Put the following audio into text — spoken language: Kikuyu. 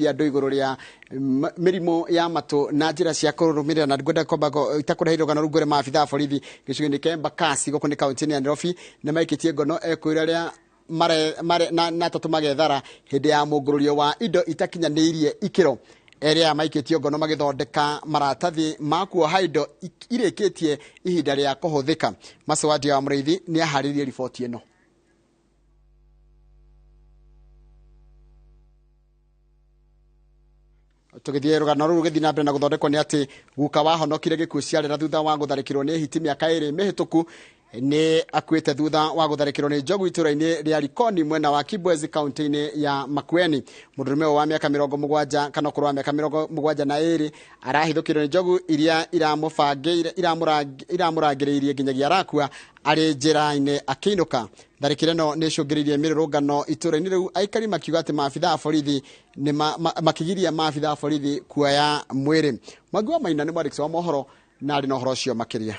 Andũ igũrũ rĩa mĩrimũ ya matũ na njĩra cia kũrũmĩrĩra. Na ngwenda kwamba itakũrehe rũgano rũu, ngwĩre maabitha a borithi gĩcigo-inĩ kĩa Embakasi gũkũ nĩ kaunti-inĩ ya Nairobi nĩ maikĩtie ngono ekwĩra arĩa mare, mare, na atatũ magethara hĩndĩ ya mũngũrũrio wa indo itakinyanĩirie ikĩro. Erĩ aya maikĩtio ngono magĩthondeka maratathi ma kuoha indo irĩkĩtie ihinda rĩa kũhũthĩka. Macewadia wa Mũrĩithi nĩ aharĩirie riboti ĩno. Tũgĩthiĩ rũgano rũu rũgĩthiĩ na mbere na gũthondekwo nĩ atĩ guka wahonokire gĩkuũ ciarera thutha wa gũtharĩkĩrwo nĩ hiti mĩaka 2 mĩhĩtũku nĩ akuĩte thutha wa gũtharĩkĩrwo nĩ njogu itũũra-inĩ rĩa Likoni mwena wa Kibwezi kaunti-inĩ ya Makueni. Mũndũrũme ũyũ wa mĩaka 70 kana ũkũrũ wa mĩaka 72 arahithũkĩirwo nĩ njogu iria iramũbangĩire iramũrangĩrĩirie nginyagia arakua arĩ njĩra-inĩ akĩinũka. Tharĩkĩro ĩno nĩ ĩcũngĩrĩirie mĩrũrũngano itũũra-inĩ rĩu, aikari makiuga atĩ maabitha a borithi nĩ makĩgiria maabitha a borithi kuoya mwĩrĩ. Mwangi wa Maina nĩ mwandĩki wa mohoro na arĩ na ũhoro ũcio makĩria.